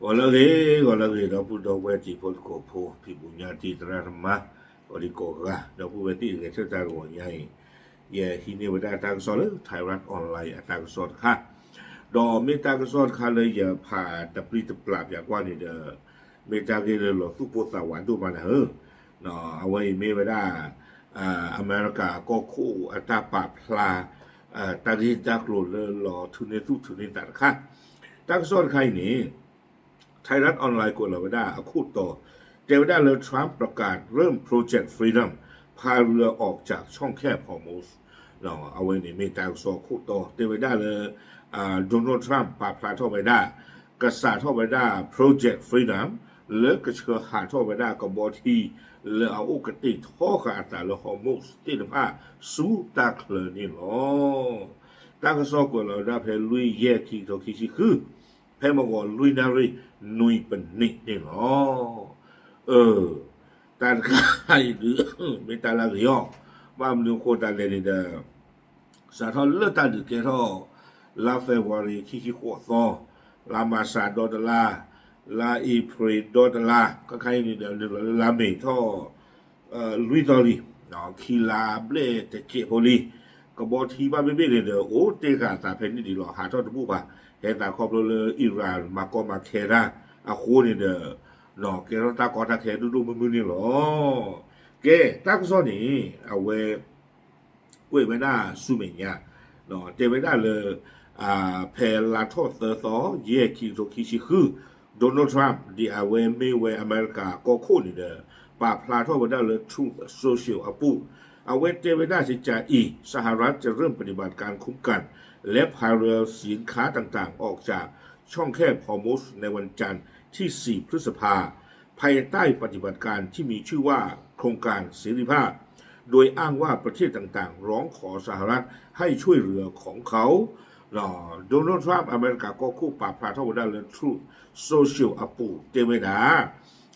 ဂီၤလၢအဂ့ၤ, ဂီၤလၢအဂ့ၤ ဒီပုၢ်ဒီဝဲၢ်တံၤဖိသကိးဖိ ဖံးဘူးညါတံၤသရၣ်သမါ ကိးဒံကိးဂၤ ဒီပုၢ်ဝဲၢ်သ့ၣ်ဂဲၤဆၢထၢၣ်တဂီၤညါအံၤ, ယဟံးန့ၢ်ဝဲဒၣ်တၢ်ကစီၣ်လၢ Thairath Online အတၢ်ကစီၣ်တခါ, ဒီးမ့ၢ်တၢ်ကစီၣ်တခါလၢယဖးတပျံၤတပျၢ်ပၠးကွၢ်န့ၣ်ဒီး မ့ၢ်တၢ်ဂ့ၢ်လၢလီၤသူၣ်ပိၢ်သးဝးဒိၣ်မးနၤဧၢ, အဝဲအံၤမ့ၢ်ဝဲဒၣ် အမဲရကၤကီၢ်ခိၣ်အတၢ်ပာ်ဖျါ တၢ်ဂ့ၢ်တၢ်ကျိၤလၢလီၤထုးန့ၢ်သူၣ်ထုးန့ၢ်သးတခါ, တၢ်ကစီၣ်တခါအံၤန့ၣ် Thairath Online ကွဲးလီၤဝဲဒၣ်အခိၣ်တီ, တဲဝဲဒၣ်လၢ Trump ประกาศเริ่ม Project Freedom พายเรือออกจากช่องแคบฮอร์มุซ အဝဲန့ၣ်မ့ၢ်တၢ်ကစီၣ်အခိၣ်တီ တဲဝဲဒၣ်လၢ Donald Trump ပာ်ဖျါထီၣ်ဝဲဒၣ် ကစးထီၣ်ဝဲဒၣ် Project Freedom လၢကဆှၢဟးထီၣ်ဝဲဒၣ်ကဘီထံ လၢအအိၣ်ကတ့ၢ်ထီဃာ်အသးလၢ Hormuz သ့ၣ်တဖၣ်ဆူတၢ်ချၢန့ၣ်လီၤ. တၢ်ကစီၣ်ကွဲးလီၤဝဲဒၣ်ဖဲလွံၢ်ယဲၢ်ခံကထိခံဆံဃု, ဖဲမုၢ်ဂီၤလွံၢ်နၣ်ရံၣ်နွံပနံးန့ၣ်လီၤ. အၢ, တၢ်တခါအံၤဒုး မ့ၢ်တၢ်လၢအဂ့ၤအီၤ, ဘၣ်မနုၤအဃိသတးလဲၣ်န့ၣ်ဒီး စးထီၣ်လၢတၢ်ဒုးကဲထီၣ် လါ February ခံဆံဃိးသီ, လါမၢ်ၡးဒီတလါ, လါအ့ဖြ့ၣ်ဒီတလါ, ခဲခါအံၤန့ၣ်ဒီး နုာ်လီၤလၢလါမ့ၤထီၣ် လွံၢ်သီလံ, ခံလါဘျဲၣ်တစဲးဖိလံ, ကဘီထံဘၣ်ဘ့ၣ်ဘ့ၣ်န့ၣ်ဒီး အိၣ်တ့ၢ်ဃာ်အသးဖဲန့ၣ်ဒံးလီၤ. ဟးထီၣ်တဘူၣ်ဘၣ်, ဟဲသးခီဖျိလၢ Iran မၤကီမၤခဲတၢ်အဃိန့ၣ်ဒီး ကဲထီၣ်တၢ်ကီတၢ်ခဲဒိၣ်ဒိၣ်မုၢ်မုၢ်န့ၣ်လီၤ. ကဲ, တၢ်ကစီၣ်န့ၣ် အဝဲ ကွဲးဝဲဒၣ်ဆူမဲာ်ညါ, တဲဝဲဒၣ်လၢ ဖဲလါထီၣ်သၢသီ ယဲၢ်ခံကထိခံဆံဃု, Donald Trump ဒ်အဝဲမ့ၢ်ဝဲအမဲရကၤကီၢ်ခိၣ်န့ၣ်ဒီး ပာ်ဖျါထီၣ်ဝဲဒၣ်လၢ Truth Social အပူၤ, အဝဲတဲဝဲဒၣ်စ့ၢ်ကီးအံၤ, สหรัฐจะเริ่มปฏิบัติการคุ้มกัน และพายเรือสินค้าต่างๆ ออกจากช่องแคบฮอร์มุซ ในวันจันทร์ที่ สี่ พฤษภา ภายใต้ปฏิบัติการที่มีชื่อว่าโครงการเสรีภาพ โดยอ้างว่าประเทศต่างๆ ร้องขอสหรัฐให้ช่วยเหลือของเขา Donald Trump အမဲရကၤကီၢ်ခိၣ်ပာ်ဖျါထီၣ်ဝဲဒၣ်လၢ Truth Social အပူၤ တဲဝဲဒၣ်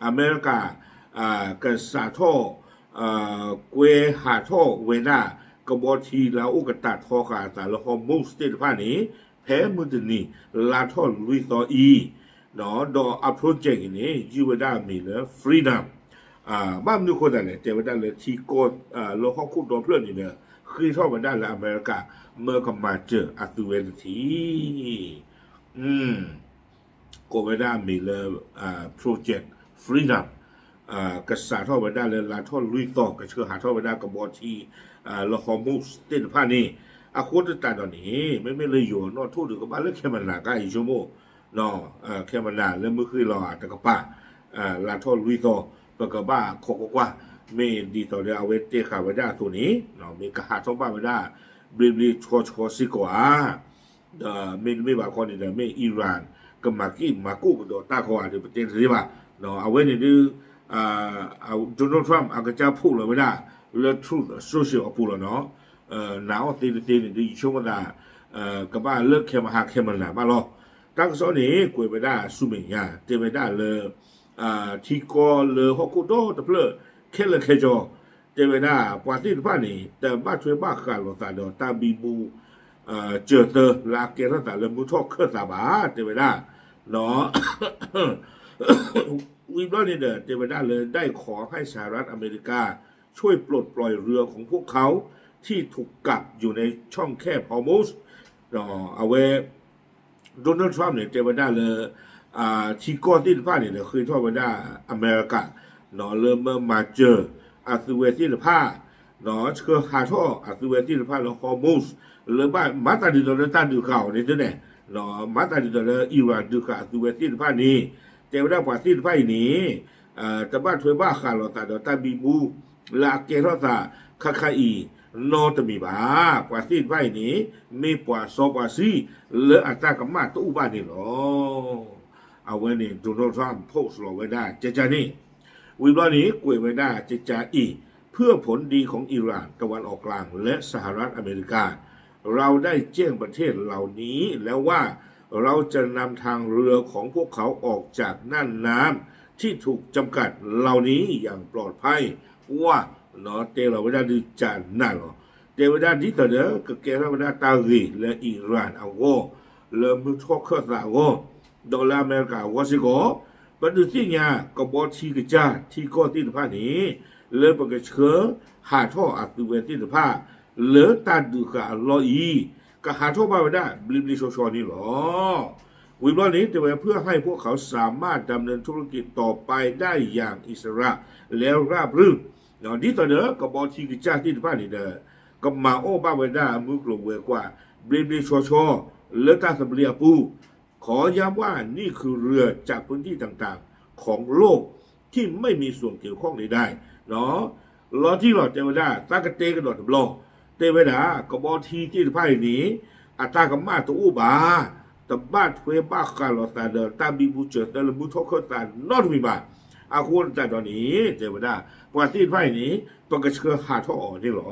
အမဲရကၤ ကစးထီၣ် ကွဲဟးထီၣ်ဝဲဒၣ် ကဘီထံလၢအအိၣ်ကတၢၢ်ထီဃာ်အသးလၢ Hormuz သ့ၣ်တဖၣ်န့ၣ် ဖဲမုၢ်တနံၤ လါထီၣ်လွံၢ်သီအံၤ ဒီးအ project အံၤန့ၣ် ယုၢ်ဝဲဒၣ်အမံၤလၢ Freedom ဘၣ်မနုၤအဃိသတးလဲၣ် တဲဝဲဒၣ်လၢထံကီၢ်လၢဟီၣ်ခိၣ်ဒီဖျၢၣ်န့ၣ်ဒီး ဃ့ထီၣ်ဝဲဒၣ်လၢအမဲရကၤ မၢကမၤစၢၤအသုဝဲတထံၣ် ကိးဝဲဒၣ်အမံၤလၢ Project Freedom ကစးထီၣ်ဝဲဒၣ်လၢလါထီၣ်လွံၢ်သီ ကဆှၢဟးထီၣ်ဝဲဒၣ်ကဘီထံ လၢ Hormuz သ့ၣ်တဖၣ်န့ၣ် အဃိသတးဒီးန့ၣ် မ့မ့ၢ်လၢယိၤအနီၣ်ထိၣ်ဒီး ကဘၣ်လၢခဲမနၤကါအံၤဆိကမိၣ် ခဲမနၤလၢမုၢ်ဃ့ၢ်လီၤဧါတကပၤ လါထီၣ်လွံၢ်သီ ပကဘၣ်ခိးကွၢ်ကွၢ် မ့ၢ်ဒ်သိးလၢအဝဲတဲဃာ်ဝဲဒၣ်အသိးန့ၣ် မ့ၢ်ကဟးထီၣ်ဘၣ်ဝဲဒၣ်ဘျ့ဘျ့ဆှီဆှီစ့ၢ်ကီးဧါ ဒီးမ့တမ့ၢ်ဘၣ်ခီန့ၣ်ဒီး မ့ၢ် Iran ကမၤက့ၢ်မၤကိၢ်ကဒီးတၢ်ခီဧါဒီး ပတဲတသ့ဘၣ်. အဝဲန့ၣ်ဒုး Donald Trump အကစၢ်ဖီၣ်လီၤဝဲဒၣ်လၢ Truth Social အပူၤလီၤနီၤ. နာ်အီၤသ့တသ့န့ၣ်ဒုး ယဆိကမိၣ်သး ကဘၣ်လၢခဲမဟါခဲမနၤဘၣ်လီၤ. တၢ်ကစီၣ်န့ၣ် ကွဲးဝဲဒၣ်ဆူမဲာ်ညါ တဲဝဲဒၣ်လၢ ထံကီၢ်လၢဟီၣ်ခိၣ်ဒီတဖျၢၣ် ခဲလၢာ်ခဲဆ့ တဲဝဲဒၣ် ပှၤသ့ၣ်တဖၣ်န့ၣ် တဘၣ်ထွဲဘၣ်ဃးလိာ်သးဒီးတၢ်ဘံဘူ စၢၤသၢလၢအကဲထီၣ်သးလၢမုၢ်ထီၣ်ခၢၣ်သးဘၣ် တဲဝဲဒၣ် ဝံၤဘျီန့ၣ်ဒီး တဲဝဲဒၣ်လၢ ได้ขอให้สหรัฐอเมริกาช่วยปลดปล่อยเรือของพวกเขาที่ถูกกักอยู่ในช่องแคบฮอร์มุซ အဝဲ Donald Trump န့ၣ် တဲဝဲဒၣ်လၢ ထံကီၢ်သ့ၣ်တဖၣ်န့ၣ်ဒီး ဃ့ထီၣ်ဝဲဒၣ်အမဲရကၤ လၢမၢမၤစၢၤအသုဝဲသ့ၣ်တဖၣ် ဆှၢဟးထီၣ်အသုဝဲသ့ၣ်တဖၣ်လၢ Hormuz လၢဘၣ်မၤသးဒ်သိးလၢတၢ်ဒုးဃာ်အီၤန့ၣ်သ့ၣ်န့ၣ် မၤသးဒ်သိးလၢ Iran ဒုးဃာ်အသုဝဲသ့ၣ်တဖၣ်န့ၣ် တဲဝဲဒၣ်ပှၤသ့ၣ်တဖၣ်အံၤန့ၣ် တဘၣ်ထွဲဘၣ်ဃးလိာ်သးဒီးတၢ်ဘံဘူ လၢအကဲထီၣ်သးခါခါအံၤ နီတမံၤဘၣ်. ပှၤသ့ၣ်တဖၣ်အံၤန့ၣ် မ့ၢ်ပှၤစီပှၤဆှံလၢအတၢ်ကမၣ်တအိၣ်ဘၣ်န့ၣ်လီၤ. အဝဲန့ၣ် Donald Trump post လီၤဝဲဒၣ်ကကန့ၣ် ဝံၤဘျီန့ၣ် ကွဲးဝဲဒၣ်ကကအံၤ เพื่อผลดีของอิหร่าน ตะวันออกกลาง และสหรัฐอเมริกา เราได้แจ้งประเทศเหล่านี้แล้วว่า เราจะนำทางเรือของพวกเขาออกจากน่านน้ำที่ถูกจำกัดเหล่านี้อย่างปลอดภัย ကွၢ် တဲလီၤဝဲဒၣ်ဒုးကနၣ်လီၤ. တဲဝဲဒၣ်ဒ်သိးဒီး ကကဲထီၣ်ဝဲဒၣ်တၢ်ဂ့ၤလၢ Iran အဂီၢ် လၢမုၢ်ထီၣ်ခၢၣ်သးအဂီၢ် ဒီးလၢအမဲရကၤအဂီၢ်စ့ၢ်ကီး, ပဒုးသ့ၣ်ညါကဘီထံကစၢ်ထံကီၢ်သ့ၣ်တဖၣ်န့ၣ် လၢပကဆှၢဟးထီၣ်အသုးဝဲသ့ၣ်တဖၣ် လၢတၢ်ဒုးဃာ်အလီၢ်အံၤ ကဟးထီၣ်ဘၣ်ဝဲဒၣ် ဘျ့ဘျ့ဆှီဆှီန့ၣ်လီၤ. ဝံၤဘျီန့ၣ် တဲဝဲ เพื่อให้พวกเขาสามารถดำเนินธุรกิจต่อไปได้อย่างอิสระและราบรื่น ဒ်သိးဒီးကဘီထံကစၢ်သ့ၣ်တဖၣ်န့ၣ်ဒီး ကမၤအီၣ်ဘၣ်ဝဲဒၣ်အမုၢ်ကျိၤဝဲၤကွာ် ဘျ့ဘျ့ဆှီဆှီ လၢတၢ်သဘျ့အပူၤ, ขอย้ำว่านี่คือเรือจากพื้นที่ต่างๆของโลกที่ไม่มีส่วนเกี่ยวข้องใดๆ လီၤတံၢ်လီၤ တဲဝဲဒၣ် သးကတဲကဒီးတဘျီ, တဲဝဲဒၣ် ကဘီထံသ့ၣ်တဖၣ်အံၤန့ၣ် အတၢ်ကမၣ်တအိၣ်ဘၣ်, တဘၣ်ထွဲဘၣ်ဃးလိာ်သးဒီး တၢ်ဘံဘူစၢၤသၢလၢမုၢ်ထီၣ်ခၢၣ်သးနီတမံၤဘၣ်. အဃိသတးဒီးန့ၣ် တဲဝဲဒၣ် ပှၤသ့ၣ်တဖၣ်အံၤန့ၣ် ပကဆှၢဟးထီၣ်အီၤန့ၣ်လီၤ.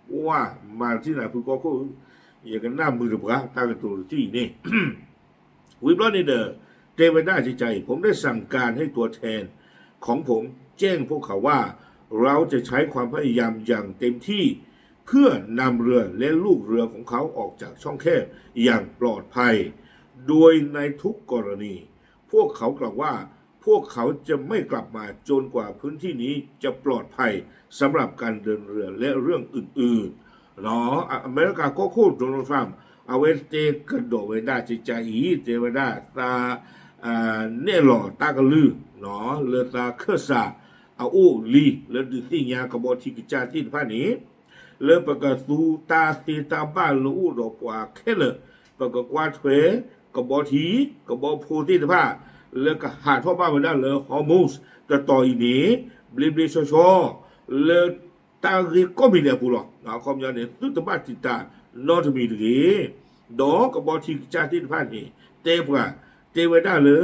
ပှၤမၤတထံၣ်နၤဖုကီၢ်ခိၣ်, ယကနၣ်မုာ်တပှၤ တၢ်ကတိၤတထံၣ်အံၤန့ၣ် ဝံၤဘျီန့ၣ်ဒီး တဲဝဲဒၣ်ကကါအံၤ ผมได้สั่งการให้ตัวแทนของผมแจ้งพวกเขาว่า เราจะใช้ความพยายามอย่างเต็มที่ เพื่อนำเรือและลูกเรือของเขาออกจากช่องแคบอย่างปลอดภัย โดยในทุกกรณี พวกเขากล่าวว่า พวกเขาจะไม่กลับมาจนกว่าพื้นที่นี้จะปลอดภัยสำหรับการเดินเรือและเรื่องอื่นๆ အမဲရကၤကီၢ်ခိၣ် Donald Trump အဝဲတဲကဒီးဝဲဒၣ်ကကါအံၤ တဲဝဲဒၣ်သး နဲၣ်လီၤတၢ်ကလုၢ် လၢသးခၢၣ်စးအအိၣ်လံ လၢဒုးသ့ၣ်ညါကဘီထံကစၢ်သ့ၣ်တဖၣ်န့ၣ် လၢပကသူတၢ်သ့တၢ်ဘၣ်လၢအိၣ်ဒီးပှၤခဲလၢာ်, ပကကွၢ်ထွဲကဘီထံ ကဘီဖိသ့ၣ်တဖၣ် လၢကဟးထီၣ်ဘၣ်ဝဲဒၣ်လၢ Hormuz တတီၤအံၤန့ၣ် ဘျ့ဘျ့ဆှီဆှီ လၢတၢ်ဂ့ၢ်ကိးမံၤဒဲးအပူၤလီၤ. အခီပညီန့ၣ် သုတဘၣ်တံာ်တာ်နီတမံၤတဂ့ၤ. ဒီးကဘီထံကစၢ်သ့ၣ်တဖၣ်န့ၣ် တဲပှၤ တဲဝဲဒၣ်လၢ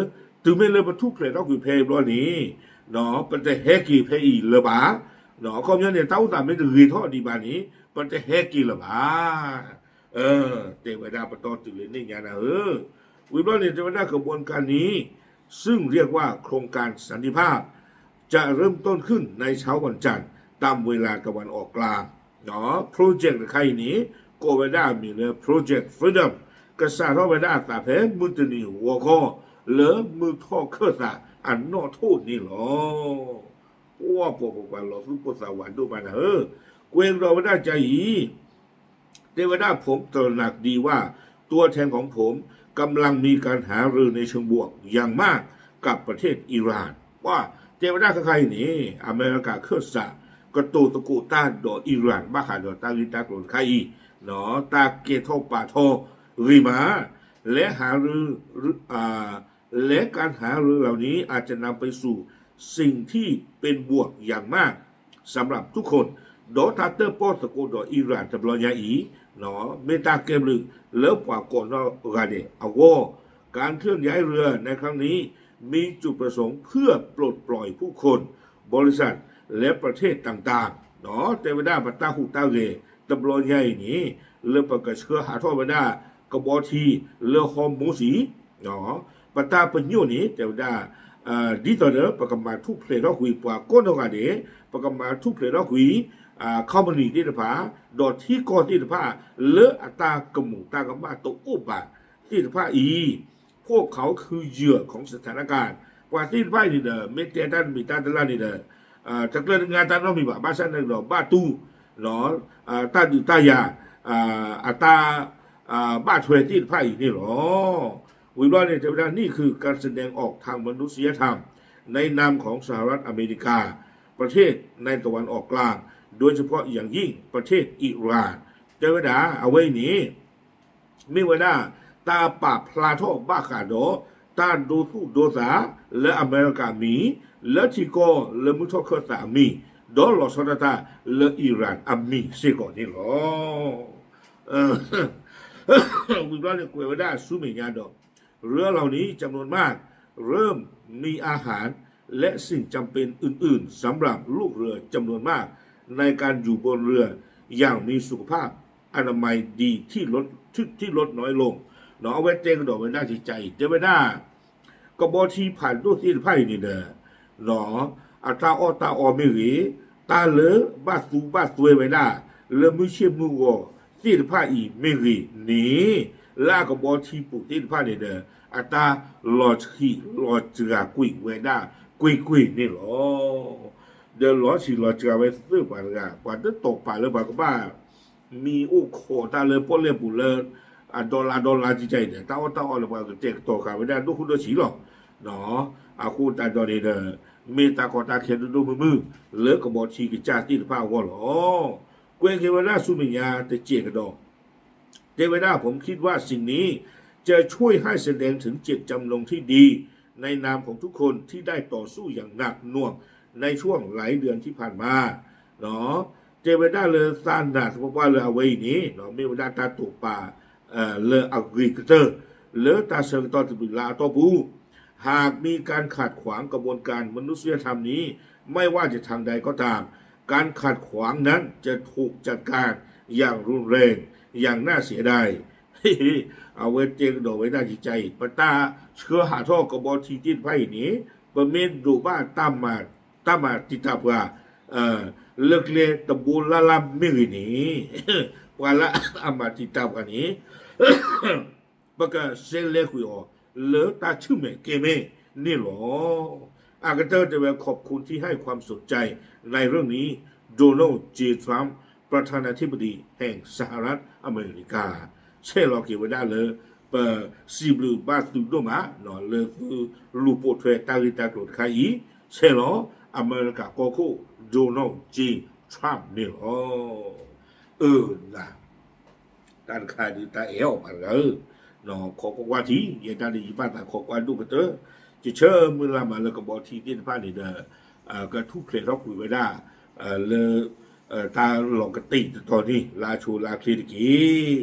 တုၤမ့ၢ်လၢပထူၣ်ဖျဲးထီၣ်ကွံာ်ဖဲအံၤဘျီန့ၣ် ပတဟဲက့ၤဖဲအံၤလၢၤဘၣ်. အခီပညီန့ၣ် တၢ်အိၣ်သးမ့ၢ်တဂ့ၤထီၣ်ဒံးဘၣ်န့ၣ် ပတဟဲက့ၤလၢၤဘၣ်. တဲဝဲဒၣ်ပတီၢ်တုၤလၢန့ၣ်ညါနၤဧၢ. ဝံၤဘျီန့ၣ် တဲဝဲဒၣ် ขบวนการนี้ ซึ่งเรียกว่าโครงการสันติภาพ จะเริ่มต้นขึ้นในเช้าวันจันทร์ตามเวลาตะวันออกกลาง project တခါအံၤန့ၣ် ကိးဝဲဒၣ်အမံၤလၢ Project Freedom ကစးထီၣ်ဝဲဒၣ်အသးဖဲမုၢ်တနံၤဂီၤခီ လၢမုၢ်ထီၣ်ခၢၣ်သးအနီၣ်ထိၣ်န့ၣ်လီၤ. ပှၤပှၤပှၤပှၤလီၤသူၣ်ပိၢ်သးဝးဒိၣ်မးနၤဧၢ, ကွဲးကဒီးဝဲဒၣ်ကါအံၤ တဲဝဲဒၣ် ผมตระหนักดีว่าตัวแทนของผมกำลังมีการหารือในเชิงบวกอย่างมากกับประเทศอิหร่าน တဲဝဲဒၣ်ခဲခါအံၤန့ၣ် အမဲရကၤခၢၣ်စး ကတိၤသကိးတၢ်ဒီးအံရၣ် ဘၣ်ဃးဒီးတၢ်ဂ့ၢ်တၢ်ကျိၤတခါအံၤ တၢ်ကဲထီၣ်ပာ်ထီၣ်ဂ့ၤမး และหารือ และการหารือเหล่านี้อาจจะนำไปสู่สิ่งที่เป็นบวกอย่างมากสำหรับทุกคน ဒီးတၢ်တၢၣ်ပီၣ်သကိးဒီးအံရၣ်တဘျီညါအံၤ မ့ၢ်တၢ်ကဲဘျုးလၢပှၤကိးနီၢ်ဂၤဒဲးအဂီၢ် การเคลื่อนย้ายเรือในครั้งนี้มีจุดประสงค์เพื่อปลดปล่อยผู้คน บริษัท และประเทศต่างๆ တဲဝဲဒၣ်ပတၢ်ဟူးတၢ်ဂဲၤတဘျီညါအံၤန့ၣ် လၢပကဆှၢဟးထီၣ်ဝဲဒၣ်ကဘီထံလၢ Hormuz အံၤ ပတၢ်ပညိၣ်န့ၣ် တဲဝဲဒၣ် ဒ်သိးဒီး ပကမၤထူၣ်ဖျဲးထီၣ်ကွံာ်ပှၤကိးနီၢ်ဂၤဒဲး, ပကမၤထူၣ်ဖျဲးထီၣ်ကွံာ် company သ့ၣ်တဖၣ်, ဒီးထံကီၢ်သ့ၣ်တဖၣ် လၢအတၢ်ကမူၤတၢ်ကမၣ်တအိၣ်ဘၣ်သ့ၣ်တဖၣ်အံၤ พวกเขาคือเหยื่อของสถานการณ์ ပှၤသ့ၣ်တဖၣ်အံၤန့ၣ်ဒီး မ့ၢ်တဲတၢ်တမံၤတၢ်တလၢ်န့ၣ်ဒီး တကျၢၤတငါတၢ်နီတမံၤဘၣ်, ဘၣ်ဆၣ်န့ၣ်ဒီး ဘၣ်တူၢ် တၢ်ဒုးတၢ်ယၤ အတၢ် ဘၣ်ထွဲသ့ၣ်တဖၣ်အံၤန့ၣ်လီၤ. ဝံၤဘျီန့ၣ် တဲဝဲဒၣ် นี่คือการแสดงออกทางมนุษยธรรมในนามของสหรัฐอเมริกา ประเทศในตะวันออกกลาง โดยเฉพาะอย่างยิ่งประเทศอิหร่าน တဲဝဲဒၣ် အဝဲအံၤန့ၣ် မ့ၢ်ဝဲဒၣ် တၢ်ပာ်ဖျါထီၣ်ဘၣ်ဃးဒီး တၢ်ဒိသူၣ်ဒိသး လၢအမဲရကၤအမံၤ, လၢထံကီၢ်လၢမုၢ်ထီၣ်ခၢၣ်သးအမံၤ, ဒီးလီၤဆီဒၣ်တၢ်လၢအံရၣ်အမံၤစ့ၢ်ကီးန့ၣ်လီၤ. ဝံၤဘျီန့ၣ်ကွဲးဝဲဒၣ်ဆူမဲာ်ညါဒီး เรือเหล่านี้จำนวนมากเริ่มมีอาหารและสิ่งจำเป็นอื่นๆสำหรับลูกเรือจำนวนมากในการอยู่บนเรืออย่างมีสุขภาพอนามัยดีที่ลดที่ลดน้อยลง အဝဲတဲကဒီးဝဲဒၣ်ကကါအံၤ တဲဝဲဒၣ် ကဘီထံဖးဒိၣ်သ့ၣ်တဖၣ်အံၤန့ၣ်ဒီး အတၢ်အီၣ်တၢ်အီမ့ၢ်ဂ့ၤ, တၢ်လၢဘၣ်သူဘၣ်သွဲဝဲဒၣ် လၢမုၢ်ဆ့ၣ်မုၢ်ဂီၤသ့ၣ်တဖၣ်အံၤမ့ၢ်ဂ့ၤန့ၣ် လၢအကဘီထံပူၤသ့ၣ်တဖၣ်န့ၣ်ဒီး အတၢ်လီၤဆံးလီၤစှၤကွံာ်ဝဲဒၣ်ကွ့ၢ်ကွ့ၢ်န့ၣ်လီၤ. ဒီးလီၤဆံးလီၤစှၤဝဲသ့ၣ်ပှၤတဂၤ ပှၤတတီၢ်ပာ်လၢပှၤကဘၣ် မံၤအိၣ်ခိးတၢ်လၢပီၣ်လဲၣ်ပူၤလၢ အဒီလါဒီလါကကါအံၤဒီး တၢ်အီၣ်တၢ်အီလၢပှၤကတဲာ်ကတီၤဃာ်ဝဲဒၣ်ဒိၣ်ခိၣ်ဒိၣ်ဆံးလီၤ. အဃိသတးဒီးန့ၣ်ဒီး မ့ၢ်တၢ်ကီတၢ်ခဲဒိၣ်ဒိၣ်မုၢ်မုၢ် လၢကဘီထံကစၢ်သ့ၣ်တဖၣ်အဂီၢ်လီၤ. ကွဲးက့ၤဝဲဒၣ်ဆူမဲာ်ညါတစဲးကဒီး တဲဝဲဒၣ် ผมคิดว่าสิ่งนี้จะช่วยให้แสดงถึงเจตจำนงที่ดีในนามของทุกคนที่ได้ต่อสู้อย่างหนักหน่วงในช่วงหลายเดือนที่ผ่านมา တဲဝဲဒၣ်လၢသးနာ်သပှၢ်ပှၢ်လၢအဝဲအံၤန့ၣ် မ့ၢ်ဝဲဒၣ်တၢ်တိာ်ပာ် လၢအဂ့ၤကတၢၢ် လၢတၢ်ဆၢကတီၢ်တဘျုးလါအတီၢ်ပူၤ หากมีการขัดขวางกระบวนการมนุษยธรรมนี้ ไม่ว่าจะทางใดก็ตาม การขัดขวางนั้นจะถูกจัดการอย่างรุนแรง อย่างน่าเสียดาย အဝဲတဲကဒီးဝဲဒၣ်ယကါအံၤ ပတၢ်ဆှၢဟးထီၣ်ကဘီထံသ့ၣ်တဖၣ်အံၤန့ၣ် ပမ့ၢ်ဒိးဘၣ်တၢ်မၤတံာ်တာ်ပှၤ လၢကျဲတဘိလၢ်လၢ်မ့ၢ်ဂ့ၤန့ၣ် ပှၤလၢအမၤတံာ်တာ်ပှၤန့ၣ် ပကဆဲးလဲၤကွံာ်အီၤ လၢတၢ်ဆူၣ်မဲာ်ကဲမဲာ်န့ၣ်လီၤ. အကတၢၢ်တဲဝဲ ขอบคุณที่ให้ความสนใจในเรื่องนี้ โดนัลด์ เจ ทรัมป์ ประธานาธิบดีแห่งสหรัฐอเมริกา ဆဲးလီၤက့ၤဝဲဒၣ်လၢ ပစံးဘျုးဘၣ်သုဒိၣ်မး လၢသုလူၤပိာ်ထွဲတၢ်ဂ့ၢ်တၢ်ကျိၤတခါအံၤ ဆဲးလီၤ အမဲရကၤကီၢ်ခိၣ် Donald J Trump န့ၣ်လီၤ. အၢ နၤ တၢ်တခါဒုးတၢ်အဲၣ်အီၤပှၤတဂၤဧၢ, ခိးကွၢ်ကွၢ်ထံ ယဲဒၣ်န့ၣ်ယဘၣ်သးခိးကွၢ်ဒိၣ်ကတၢၢ်, ယဆၢမုၢ်လၢ်မးလၢကဘီထံသ့ၣ်တဖၣ်န့ၣ်ဒီး ကထူၣ်ဖျဲးထီၣ်ကွံာ်ဝဲဒၣ် လၢ တၢ်လီၤကတ့ၢ်တတီၤန့ၣ် လၢအဆိလၢအချ့တက့ၢ်.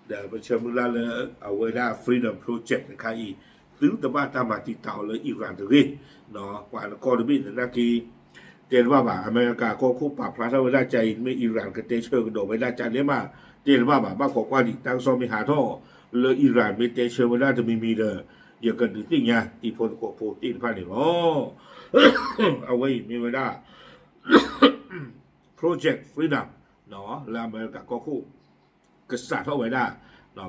ဒီးပဆၢမုၢ်လၢ်လၢအဝဲဒၣ် Freedom Project တခါအံၤ သုတဘၣ်တၢ်မၤတံာ်တာ်အီၤလၢ Iran တဂ့ၤ, ပှၤနကီၢ်တဘ့ၣ်သနာ်က့ တဲတဘၣ်ဘၣ်, အမဲရကၤကီၢ်ခိၣ်ပာ်ဖျါထီၣ်ဝဲဒၣ်ကါအံၤ မ့ၢ် Iran ကတဲဆၢကဒီးဝဲဒၣ်ကါလဲၣ်မး တဲတဘၣ်ဘၣ်, ဘၣ်ခိးကွၢ်ဒံး တၢ်ကစီၣ်မ့ၢ်ဟးထီၣ်လၢ Iran မ့ၢ်တဲဆၢဝဲဒၣ်တမံၤမံၤဒီး ယကဒုးသ့ၣ်ညါတံၤဖိသကိးဖိသ့ၣ်တဖၣ်န့ၣ်လီၤ. အဝဲအံၤမ့ၢ်ဝဲဒၣ် Project Freedom လၢအမဲရကၤကီၢ်ခိၣ် ကစးထီၣ်ဝဲဒၣ်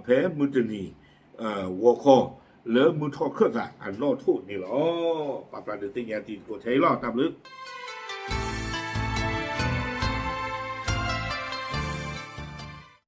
ဖဲမုၢ်တနံၤ ဂီၤခီ လၢမုၢ်ထီၣ်ခၢၣ်သးအနီၣ်ထိၣ်န့ၣ်လီၤ. ပာ်ဖျါဒုးသ့ၣ်ညါတံၤသကိးထဲအံၤလီၤ. တၢ်ဘျုး